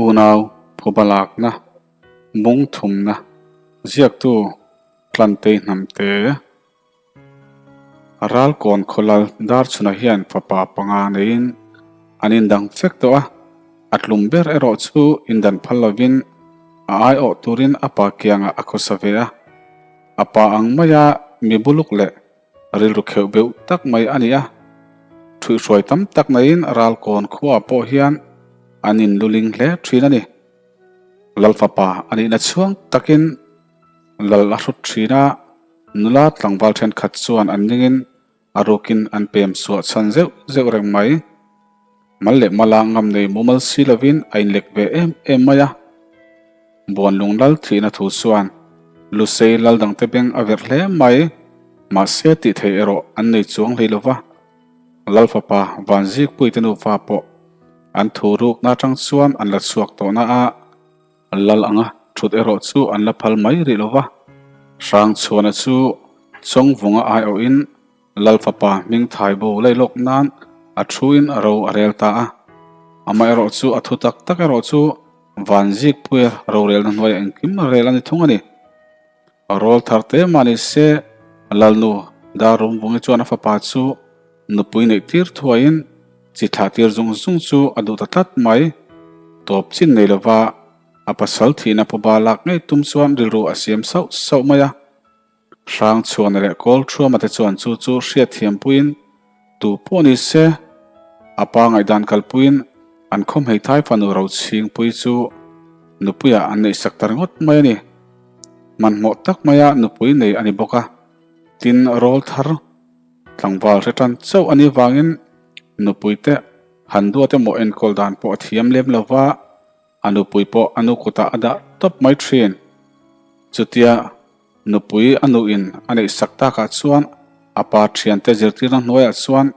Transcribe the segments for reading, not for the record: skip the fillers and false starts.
Unau phuba lakna, bung thumna, ziaktu Tlantei Hnamte. Ralkawn khawlal Darchhuna hian fapa panga neiin an indang fek tawh a, a tlum ber erawh chu indan phal lovin a aiawh turin a pa kiangah a khawsa ve a. A pa ang maia mi buluk leh rilru kheuh beuh tak mai a ni a, ṭhuihhruai tam tak naiin Ralkawn khuaah pawh hian an inluling hle ṭhin a ni. Lalfapa a nihna chhuang takin lal a hrut ṭhin a, nula tlangval ṭhenkhat chuan an ningin a rukin an pem suah chhan zeuh zeuh reng mai. Mal leh mala ngam nei mumal si lovin a inlek ve em em mai a. Buanlung lal thihna thu chuan Lusei lal dangte beng a verh hle mai. Mahse tih theih erawh an nei chuang hlei lova. Lal fapa Vanzikpuite nufa pawh an thu rukna atang chuan an la chhuak tawh na a. Lal anga thut erawh chu an la phal mai rih lova. Hrangchhuana chu Chawngvunga aiawhin Lal fapa hming thai bo lei lawk nan a thuin a ro a rel ta a. Amaherawh chu a thu tak tak erawh chu Vanzikpuia rorelna hnuaiah engkim a rel a ni thung a ni. Rawl thar te mah ni se Lalnu Darrumvungi chuan a fapa chu nupui neih tir thuaiin chi thlah tir zung zung chu a duh ta tlat mai. Tawp chin nei lova a pasal thihna pawba lak ngei tum chuan rilru a siam sauh sauh mai a. Hrangchhuana leh Kawlthuama te chuan chu chu hriatthiampuiin tu pawh ni se, a pa ngaihdan kalpuiin an khaw hmeithai fanu Rochhingpui chu nupuiah an neihsak ta ringawt mai a ni. Hmanhmawh tak maia nupui nei a ni bawk a, tin rawl thar tlangval hre tan chauh a nih vangin nupuite han duat emaw enkawl dan pawh a thiam lem lo va, A nupui pawh a nu kutah a dah tawp mai thin. Chutia nupui a nuin a neih sak takah chuan a pa thiante zirtirna hnuaiah chuan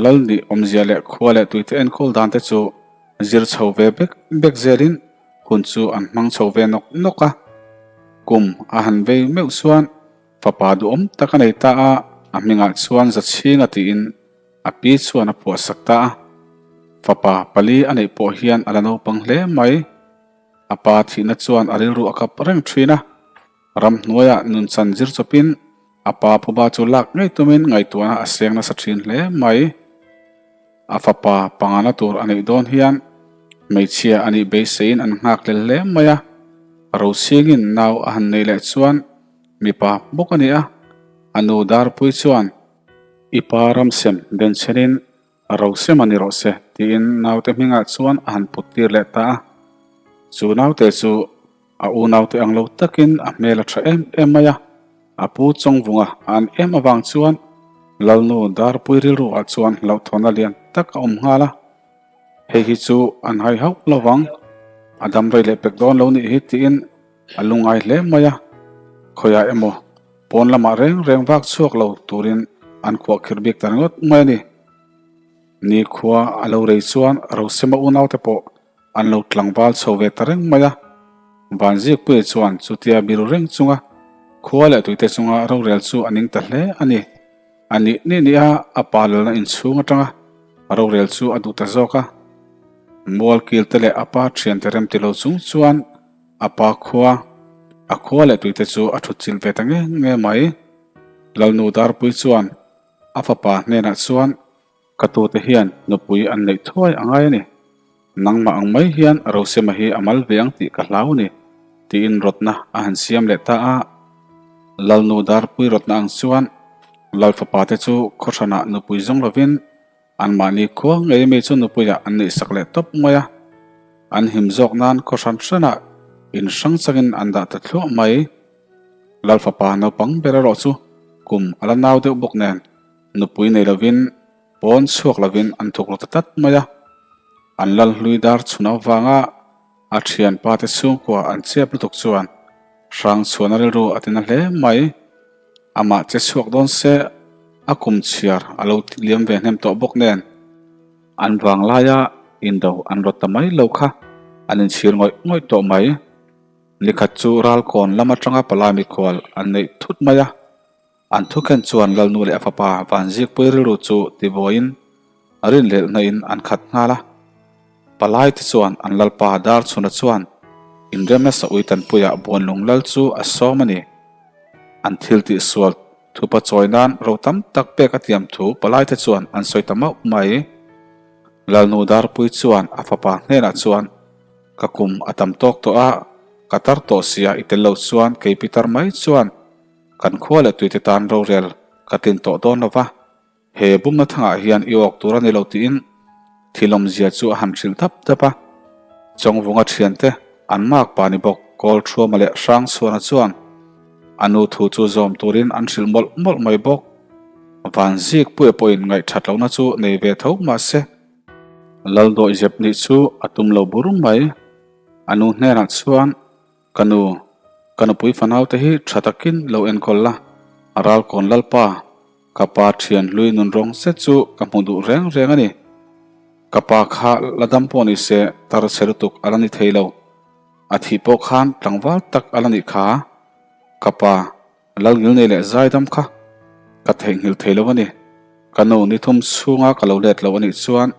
Lalnih awmzia leh khua leh tuite enkawl dante chu zir chho ve bek bek zelin hun chu an hmang chho ve nawk nawk a. Kum a han vei meuh chuan fapa duhawm tak a nei ta a, a hmingah chuan Zachhinga tiin A pi chuan a phuahsak ta a, fapa pali a neih pawh hian a la naupang hle mai. A pa thihna chuan a rilru a kap reng thin a, ramhnuaiah nunchan zir chawpin a pa phuba chu lak ngei tumin ngaihtuahna a seng nasa thin hle mai. A fapa pangana tur a neih dawn hian hmeichhia a nih beiseiin an nghak hlel hle mai a, Rosingin nau a han neih leh chuan mipa bawk a ni a, a nu Darpui chuan, I pa ramsem denchhenin rosem a ni rawh se tiin naute hmingah chuan a han put tir leh ta a. Chu naute chu a unaute ang lo takin a hmel a tha em em mai a, a pu Chawngvunga a an em avang chuan Lalnu Darpui rilru ah chuan hlauhthawnna lian tak a awm nghal a. Hei hi chu an hai hauh lo vang, a dam rei leh pek dawn lo nih hi tiin a lungngai hle mai a, khawiah emaw Pawn lamah reng reng vak chhuak lo turin an khuah khirh bik ta ringawt mai a ni. Nikhua a lo rei chuan Rosema unaute pawh an lo tlangval chho ve ta reng mai a. Vanzikpuia chuan chutia biru reng chunga khua leh tuite chunga rorel chu a ning ta hle a ni. A nih nih nih a, a pa lalna inchhung atanga rorel chu a duh ta zawk a. Mualkilte leh a pa thiante remti lo chung chuan A pa khua, a khua leh tuite chu a thut chilh ve ta nge nge mai. Lalnu Darpui chuan a fapa hnenah chuan, Ka tute hian nupui an neih thuai a ngai a ni. Nangmah ang mai hian Rosema hi a mal ve ang tih ka hlau a ni, tiin rawtna a han siam leh ta a. Lalnu Darpui rawtna ang chuan Lal fapate chu khawhranah nupui zawng lovin Anmahni khua ngei mi chu nupuiah an neihsak leh tawp mai a, an him zawk nan khaw hran hranah in hrang changin an dah ta thluah mai. Lal fapa naupang ber erawh chu kum a la nau deuh bawk nen nupui nei lovin pawn chhuak lovin an thuk lo ta tlat mai a, an lal hlui dar chhun avanga A thianpa te chhungkua an chep lutuk chuan Hrangchhuana rilru a tina hle mai. Amah che chhuak dawn se a kum chhiar a lo liam ve hnem tawh bawk nen an vang laia indo an rawt ta mai lo kha an inchhir ngawih ngawih tawh mai. Nikhat chu Ralkawn lam atanga palai mikhual an neih thut mai a. An thukhen chuan Lalnu leh a fapa Vanzikpui rilru chu tibuaiin rinhlelhna in an khat nghal a. Palaite chuan an lalpa Darchhuna chuan inremna sa-ui tanpuiah Buanlung lal chu a sawm a ni. An thil tihsual thupa chawi nan ro tam tak pek a tiam thu palaite chuan an sawi ta mauh mai. Lalnu Darpui chuan a fapa hnenah chuan, Ka kum a tam tawk tawh a, ka tar tawh sia i tel lo chuan kei pitar mai chuan kan khua leh tuite tan rorel ka tlin tawh dawn lo va. He bumna thangah hian i awk tur a ni lo tiin thil awmzia chu a han hrilh dap dap a. Chawngvunga thiante an mak pa ni bawk Kawlthuama leh Hrangchhuana chuan a nu thu chu zawm turin an hrilh mawlh mawlh mai bawk. Vanzik puia pawhin ngaihthat lohna chu nei ve tho mahse Laldawihzep nih chu a tum lo bur mai. A nu hnenah chuan Ka nu, ka nupui fanaute hi tha takin lo enkawl la, a ralkawn lalpa, ka pa thian hlui nunrawng zet chu ka hmu duh reng reng a ni. Ka pa kha la dam pawh ni se tar chhe lutuk a la ni thei lo. A thih pawh khan tlangval tak a la nih kha. Ka pa. Lalngilnei leh zaidam kha ka theihnghilh thei lo a ni. Ka nu ni thum chhunga ka lo let lo a nih chuan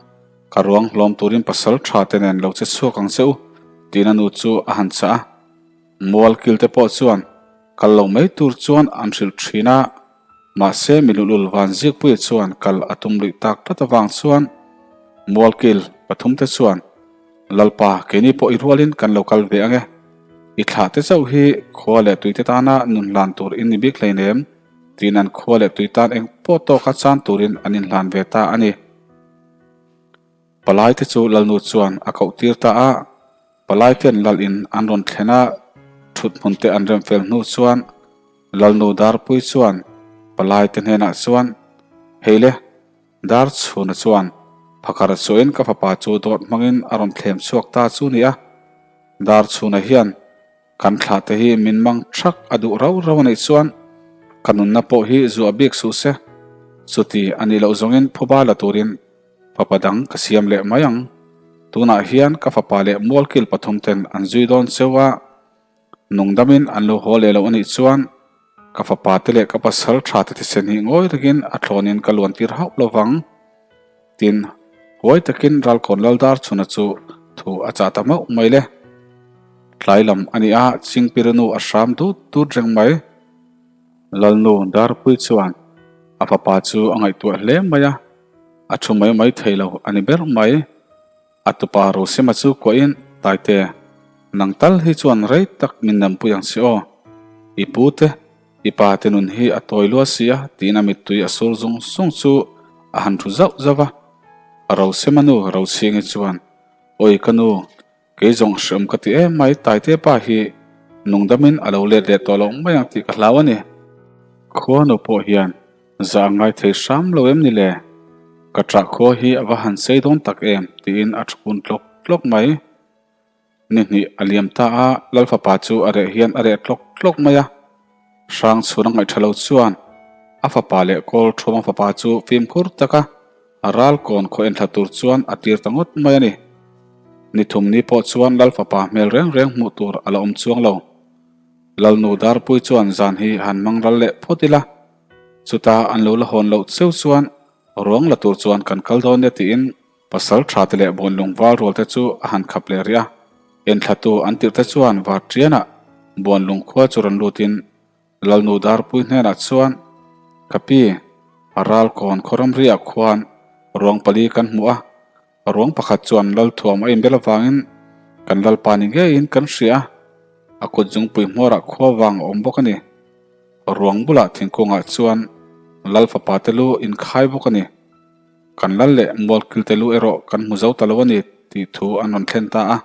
ka ruang hlawm turin pasal tha te nen lo che chhuak ang che u tiin a nu chu a han chah a. Mual kil te pawh chuan kal lo mai tur chuan an hrilh thin a, mahse mi luhlul van zikpuia chuan kal a tum luih tak tlat avang chuan mual kil pathum te chuan Lalpa, keini pawh i rualin kan lo kal ve ang e. I thlah te chauh hi khua leh tuite tana nun hlan tur in ni bik hleinem, tiin an khua leh tui tan eng pawh tawka chan turin an inhlan ve ta a ni. Palaite chu Lalnu chuan a koh tir ta a, palaite'n lal in an rawn thlen a, thut hmun te an rem fel hnu chuan Lalnu Darpui chuan palaite hnenah chuan, Hei le, Darchhuna chuan phakar chuain ka fapa chu dawt hmangin a rawn thlem chhuak ta chu ni a. Darchhuna hian kan thlah te hi min mang thak a duh rau rau a nih chuan ka nunna pawh hi zuah bik suh se. Chuti a nih loh zawngin phuba la turin fapa dang ka siam leh mai ang. Tunah hian ka fapa leh mualkil pathum ten an zui dawn cheu a. Nungdamin an lo haw leh loh a nih chuan ka fapa te leh ka pasal tha te thisen hi ngawi rengin a thlawnin ka luan tir hauh lo vang. Tin, huai takin Ralkawn Laldarchhuna chu thu a chah ta mauh mai le. Tlai lam a ni a, Chingpirinu a hram dut dut reng mai. Lalnu Darpui chuan a fapa chu a ngaihtuah hle mai a, a thu mai mai thei lo a ni ber mai. A tupa Rosema chu kuahin, Taite, nang tal hi chuan rei tak min nampui ang che aw. I pu te, i pa te nun hi a tawi lua si a, tiin a mittui a sur zung zung chu a han thu zauh zauh a. Rosema nu Rochhingi chuan, Awi ka nu, kei zawng hreawm ka ti em mai, Taite pa hi nungdamin a lo let leh tawh loh mai ang tih ka hlau a ni. Khuanu pawh hian Zah a ngai thei hram lo em ni le? Ka ṭah khua hi a va han sei dawn tak em? tiin a ṭhukun tlawk tlawk mai. Ni hnih a liam ta a, Lalfapa chu a reh hian a reh tlawk tlawk mai a. Hrangchhun a ngaihṭha lo chuan a fapa leh kawl ṭhuama fapa chu fimkhur taka a ralkawn khaw enthla tur chuan a tir ta ngawt mai a ni. Ni thum ni pawh chuan Lalfapa hmel reng reng hmuh tur a la awm chuang lo. Lalnu Darpui chuan zan hi han hmang ral leh phawt ila. Chuta an lo la hawn loh cheu chuan ruang la tur chuan kan kal dawn nia tiin pasal tha te leh buanlung val rual te chu a han khap leh rih a. Enthlatu an tirh te chuan Vartianah buanlung khua chu rawn lutin Lalnu Darpui hnenah chuan, Ka pi, a ralkawn khaw ramriah khuan ruang pali kan hmu a, Ruang pakhat chuan Lalthuam a inbel avangin kan Lalpa ni ngeiin kan hria a, a kut zungpui hmawrah khua vang a awm bawk a ni. Ruang bulah thingkungah chuan Lal fapa te lu inkhai bawk a ni. Kan Lal leh Mualkil te lu erawh kan hmu zo ta lo a ni tih thu an rawn thlen ta a.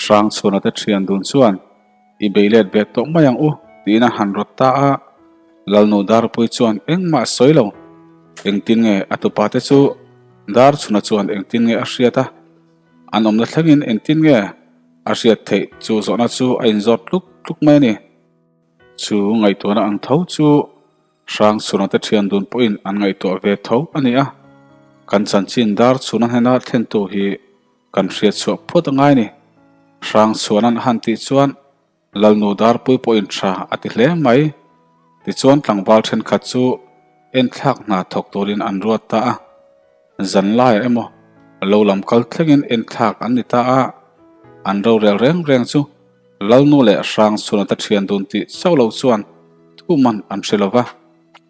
Hrangchhuana te thian dun chuan I bei let ve tawh mai ang u tiin a han rawt ta a, Lalnu Darpui chuan engmah a sawi lo. Engtin nge a tupa te chu Darchhuna chuan engtin nge a hriat a, an awmna thlengin engtin nge a hriat theih chu zawhna chu a inzawt tluk tluk mai a ni. Chu ngaihtuahna ang tho chu Hrangchhuna te thian dun pawhin an ngaihtuah ve tho a ni a, kan chanchin Darchhuna hnena thlentu hi Kan hriat chhuah phawt a ngai ni. Hrangchhuan an han tih chuan Lalnu Darpui pawhin tha a ti hle mai. Tichuan tlangval thenkhat chu enthlak hna thawk turin an ruat ta a. Zan laiah emaw. Lo lam kal thlengin enthlak an ni ta a, an rorel reng reng chu Lalnu leh Hrangchhunata thian dun tih chauh lo chuan tuman an hre lo va.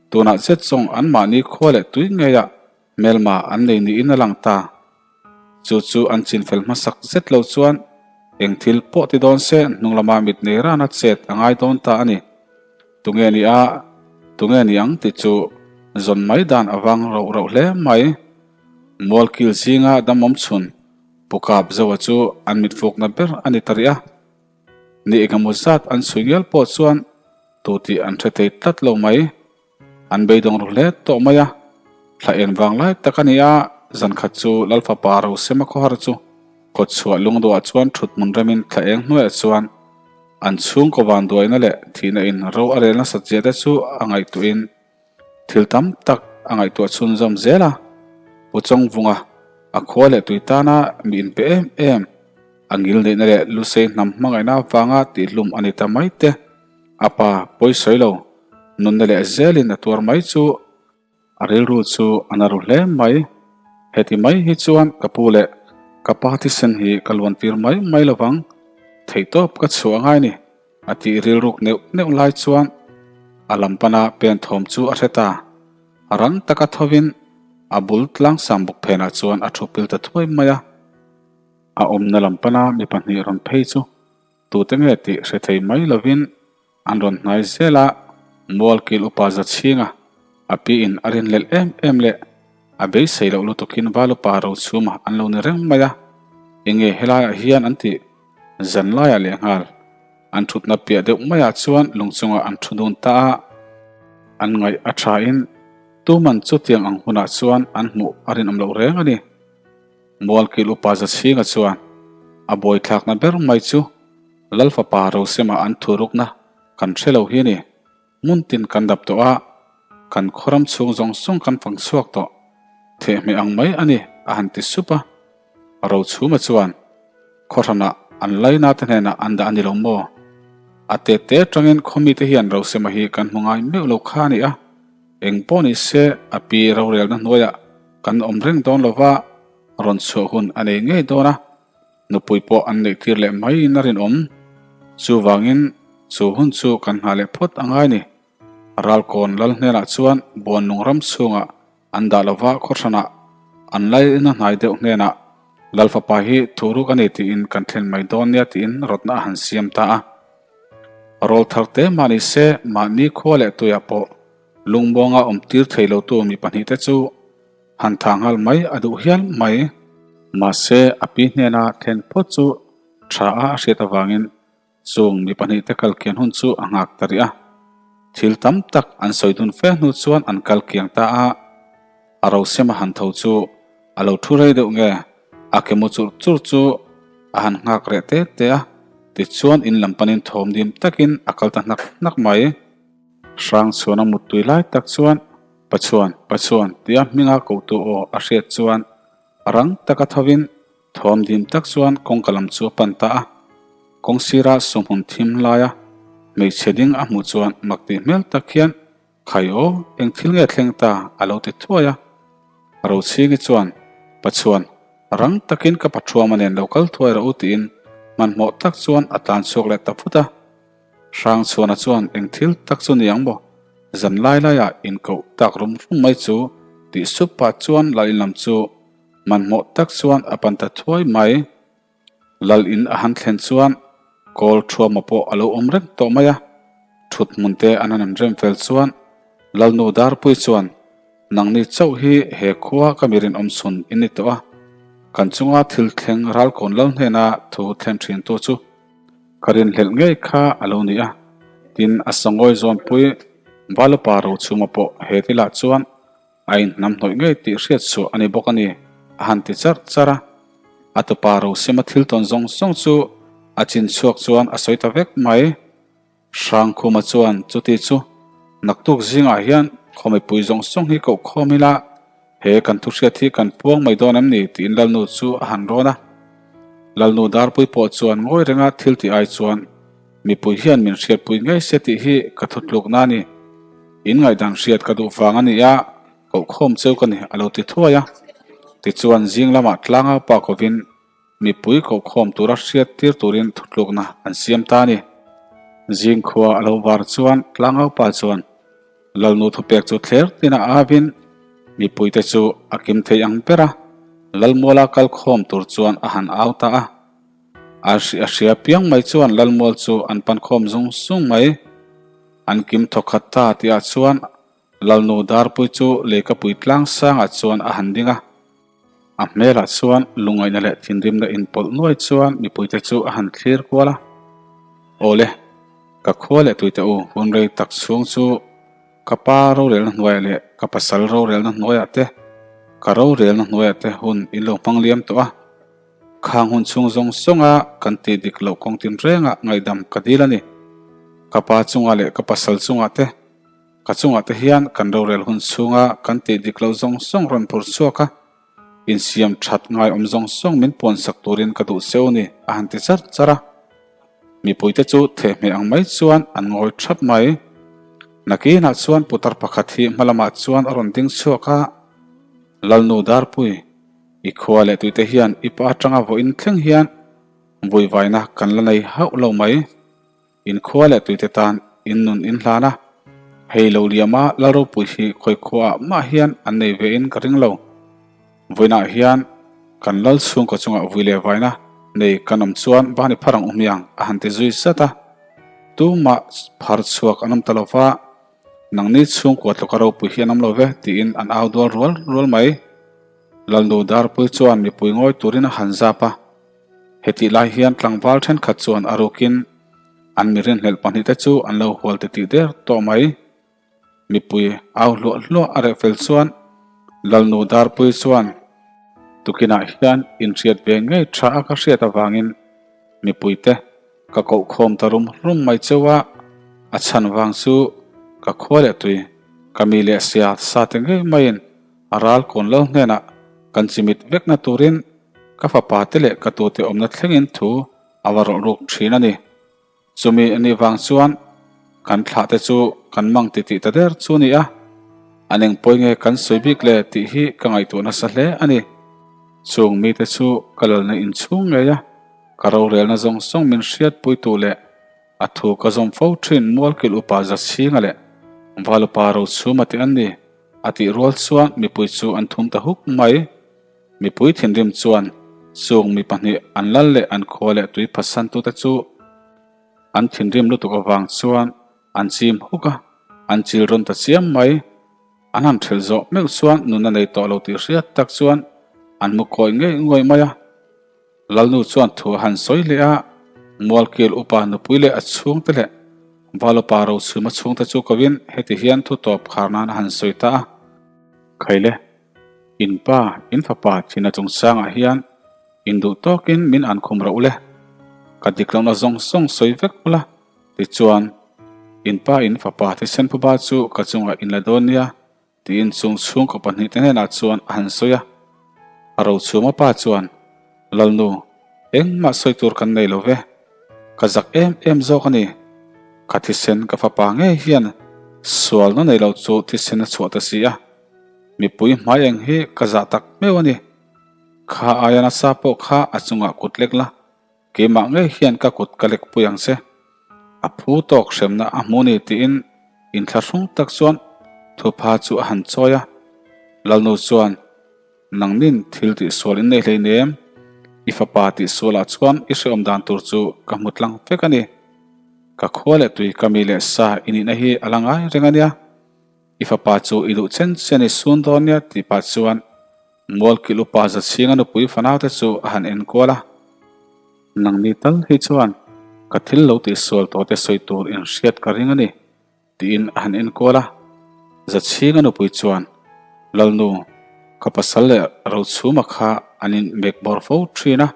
Tunah zet zawng anmahni khua leh tui ngeiah hmelma an nei niin a lang ta. Chu chu an chinfel hmasak zet lo chuan eng thil pawh ti dawn se hnung lama mit nei rana chet a ngai dawn ta a ni. Tunge ni a, tunge ni ang tih chu zawn mai dan a vang rauh rauh hle mai. Mualkil zinga damawm chhun Pu Kap Zoa chu an mitfukna ber a ni ta rih a. Ni engemaw zat an chhui ngial pawh chuan tu tih an hre thei tlat lo mai. An beidawng ru hle tawh mai a. Thla en vang lai tak a ni a, zan khat chu Lalfapa Rosema khawhar chu kawtchhuah lungduah chuan thut hmun remin thla eng hnuaiah chuan an chhungkaw vanduaina leh thihna in ro a rel nasat zia te chu a ngaihtuahin Thil tam tak a ngaihtuah chhunzawm zel a, Pu Chawngvunga a khua leh tui tana mi inpe em em, a ngil neihna leh lusei hnam hmangaihna avanga tihhlum a ni ta mai te, a pa pawi sawi lo, nunna leh zelin a tuar mai chu a rilru chu a na ru hle mai. Heti mai hi chuan ka pu leh ka pa thisen hi ka luantir mai mai lovang, theihtawp ka chhuah ngai ni. A tih rilruk neuh neuh lai chuan a lam pana pen thawm chu a hre ta. A rang taka thovin a bul tlangsang bawk phenah chuan a thu pil ta thuai mai a. A awmna lam pana mi pahnih rawn phei chu tute nge tih hre thei mai lovin an rawn hnai zel a, Mualkil upa za chhinga a piin a rinhlelh em em leh a beisei loh lutukin Valupa Rochhuma an lo ni reng mai a, enge helaiah hian an tih Zan laiah lehnghal an thutna piah deuh maiah chuan lung chungah an thu dun ta a, an ngaih a thain tuman chutiang ang hunah chuan an hmuh a rinawm loh reng a ni. Mualkil upa Zachhinga chuan a buaithlakna ber mai chu Lalfapa Rosema an thurukna kan hre lo hi a ni. Hmun tin kan dap tawh a, kan khawram chhung zawng zawng kan fang chhuak tawh. Thehmeh ang mai a ni, a han ti sup a. Rochhuma chuan, Khawhranah an laina te hnenah an dah a ni lo maw? A tet te atangin khawmite hian Rosema hi kan hmu ngai meuh lo kha a ni a, eng pawh ni se a pi rorelna hnuaiah kan awm reng dawn lo va, rawn chhuah hun a nei ngei dawn a. Nupui pawh an neih tir leh maiin a rinawm. Chuvangin chu hun chu kan nghah leh phawt a ngai ni. Ralkawn lal hnenah chuan Buannung ram chhungah an dah lova khawhranah an laina hnai deuh hnenah Lal fapa hi thuruk a ni tiin kan thlen mai dawn nia tiin rawtna a han siam ta a. Rawl thar te mah ni se mahni khua leh tuiah pawh lungmuanga awm tir thei lotu mi pahnihte chu Han tha nghal mai a duh hial mai. Mahse, a pi hnena thlen phawt chu tha a a hriat avangin chung mi pahnihte kal kian hun chu a nghak ta rih a. Thil tam tak an sawi dun fe hnu chuan an kal kiang ta a. A rosema han tho chu a lo thu rei deuh nge a ke mu churh churh chu a han nghak reh te te a, tichuan in lam panin thawm dim takin a kal ta hnak hnak mai. Hrangchhuana muttui lai tak chuan Pachuan, Pachuan tia hminga kotu aw a hriat chuan rang taka thovin thawm dim tak chuan kawngka lam chu a pan ta a. Kawng sira sawmhmun thim laia hmeichhe ding a hmuh chuan mak tih hmel tak hian Khai aw, eng thil nge thleng ta? a lo ti thuai a. Rochhingi chuan Pachuan, rang takin ka pathuama nen lo kal thuai rawh u tiin hmanhmawh tak chuan a tlan chhuak leh ta phut a. Hrangchhuana chuan eng thil tak chu ni ang maw? Zan lai laiah inkoh tak rum rum mai chu tih sup pah chuan Lal in lam chu hmanhmawh tak chuan a pan ta thuai mai. Lal in a han thlen chuan kawl thuama pawh a lo awm reng tawh mai a, thut hmun te an han rem fel chuan Lalnu Darpui chuan nangni chauh hi he khua ka mi rinawm chhun in ni tawh a, kan chunga thil thleng Ralkawn Lal hnena thu thlen thintu chu Ka rinhlelh ngei kha a lo ni a, tin a sangawi zawnpui Valupa Rochhuma pawh he tilah chuan a inhnamhnawih ngei tih hriat chhuah a ni bawk a ni, a han ti charh charh a. A tupa Rosima thil tawn zawng zawng chu a chin chhuak chuan a sawi ta vek mai. Hrangkhuma chuan chuti chu naktuk zingah hian khaw mipui zawng zawng hi koh khawm ila, He kan thuhriat hi kan puang mai dawn em ni? tiin Lalnu chu a han rawn a. Lalnu Darpui pawh chuan ngawi renga thil tih ai chuan mipui hian min hriatpui ngei se tih hi ka thutlukna a ni. In ngaihdan hriat ka duh vang a ni a, kohkhawm cheu ka ni a lo ti thuai a. Tichuan zing lamah tlangau pa kovin mipui kohkhawm tura hriat tir turin thutlukna an siam ta a ni. Zing khua a lo var chuan tlangau pa chuan Lalnu thupek chu thler tina avin mipuite chu a kim thei ang ber a, Lalmuala kalkhawm tur chuan a han au ta a. A a hria piang mai chuan Lalmual chu an pan khawm zung zung mai. An kim thawkhat ta tihah chuan Lalnu Darpui chu Leikapui tlang sangah chuan a han ding a. A hmelah chuan lungngaihna leh thinrimna inpawlh nuai chuan mipuite chu a han thlir kual a. Awle, ka khua leh tuite u, hun rei tak chhung chu ka pa rorelna hnuaiah leh ka pasal rorelna hnuaiah te, ka rorelna hnuaiah te hun in lo hmang liam tawh a. Khang hun chhung zawng zawnga kan tih dik loh kawng tinrengah ngaihdam ka dil a ni. Ka pa chungah leh ka pasal chungah te, Ka chungah te hian kan rorel hun chhunga kan tih dik loh zawng zawng rawn phur chhuak a, insiam that ngai awm zawng zawng min puan sak turin ka duh cheu ni, a han ti char char a. Mipuite chu thehmeh ang mai chuan an ngawi thap mai. Nakinah chuan putar pakhat hi hma lamah chuan a rawn ding chhuak a, Lalnu Darpui, i khua leh tuite hian i pa atanga vawiin thleng hian vuivaina kan la nei hauh lo mai. In khua leh tuite tan in nun in hlan a, hei lo liama Lalropui hi khawi khuaah mah hian an nei ve in ka ring lo. Vawiinah hian kan Lal chhungkaw chungah vui leh vaina nei kan awm chuan bani phar ang u hmiang a han ti zui zat a. Tumah phar chhuak an awm ta lo va, nangni chhungkua tluka ropui hi an awm lo ve tiin an au dual rual rual mai. Lalnu Darpui chuan mipui ngawi turin a han zap a. Hetih lai hian tlangval thenkhat chuan a rukin an mi rinhlelh pahnihte chu an lo hual ti tih der tawh mai. Mipui au hluah hluah a reh fel chuan Lalnu Darpui chuan tukinah hian inhriat ve ngei tha a ka hriat avangin mipuite ka koh khawm ta rum rum mai cheu a, a chhan vang chu ka khua leh tui ka mi leh sia sa te ngei maiin a ral kawn lo hnenah kan chimit vekna turin Ka fapa te leh ka tute awmna thlengin thu a va rawh ruk thin a ni. Chumi a nih vang chuan kan thlah te chu kan mang ti tih ta der chu a ni a, an eng pawi nge kan sawi bik le tih hi ka ngaihtuah nasa hle a ni. Chung mite chu ka lalna inchhung ngei a, ka rorelna zawng zawng min hriatpuitu leh a thu ka zawm fo thin Mualkil upa Zachhinga leh Valupa Rochhuma te an ni a tih rual chuan mipui chu an thum ta huk mai. Mipui thinrim chuan chung mi pahnih an lal leh an khua leh tui phatsantute chu an thinrim lutuk avang chuan an chim huk a, an chil rawn ta chiam mai. An han ṭhelh zawh meuh chuan nunna nei tawh lo tih hriat tak chuan an mu kawi ngei ngawih mai a. Lalnu chuan thu a han sawi leh a, Mualkil upa nupui leh a chhungte leh Valupa Rochhuma chhungte chu kovin heti hian thu tawp khar nan a han sawi ta a. Khaile. In pa, in fapa thina chungchangah hian in duh tawkin min an khum rauh le. Ka dik lohna zawng zawng sawi vek ula, tichuan, in pa, in fapa thisen phuba chu ka chungah in la dawn nia, tiin chung chhungkaw pahnihte hnenah chuan a han sawi a. A rochhuma pa chuan, Lalnu, engmah sawi tur kan nei lo ve. Ka zak em em zawk a ni. Ka thisen ka fapa ngei hian sualna nei lo chu thisen a chhuah ta si a. Mipui hmai eng hi ka zah tak meuh a ni. Kha aia nasa pawh kha a chungah kut lek la, keimah ngei hian ka kut ka lek pui ang che. A phu tawk hremna a hmu ni tiin inthlahrung tak chuan thupha chu a han chawi a. Lalnu chuan, Nangnin thil tihsual in nei hleinem, i fapa tihsualah chuan i hreawm dan tur chu ka hmu tlang vek a ni. Ka khua leh tui ka mi leh sa i nihna hi a la ngai reng a nia. I fapa chu i duh chen chen i sun dawn nia tih pah chuan Mualkil upa Zachhinga nupui fanaute chu a han enkual a. Nangni tal hi chuan ka thil lo tihsual tawhte sawi tur in hriat ka ring a ni tiin a han enkual a. Zachhinga nupui chuan Lalnu, ka pasal leh Rochhuma kha an in mek bawr fo thin a,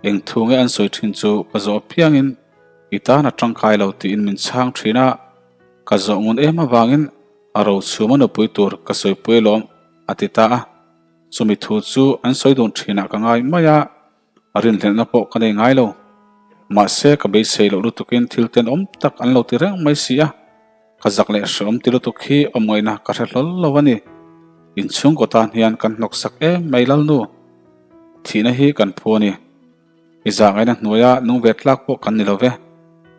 eng thu nge an sawi thin chu ka zawh apiangin i tan a tangkai lo tiin min chhang thin a, Ka zawh ngun em avangin a rochhuma nupui tur ka sawipui alawm a ti ta a. Chumi thu chu an sawi dun thinah ka ngai mai a, rinhlelhna pawh ka nei ngai lo. Mahse ka beisei loh lutukin thil tenawm tak an lo ti reng mai si a, ka zak leh hreawm ti lutuk hi awm ngaihna ka hre hlawl lo a ni. Inchhungkaw tan hian kan hnawksak em mai Lalnu. Thihna hi kan phu a ni. I zahngaihna hnuaia nung ve tlak pawh kan ni lo ve.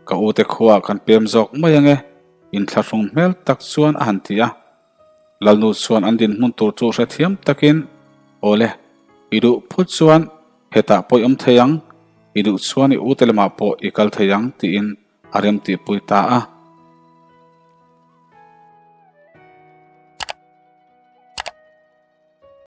Ka ute khuaah kan pem zawk mai ange, inthlahrung hmel tak chuan a han ti a. Lalnu chuan an dinhmun tur chu hrethiam takin, Awle, i duh phut chuan hetah pawh i awm thei ang, i duh chuan i ute lamah pawh i kal thei ang, tiin a remtihpui ta a.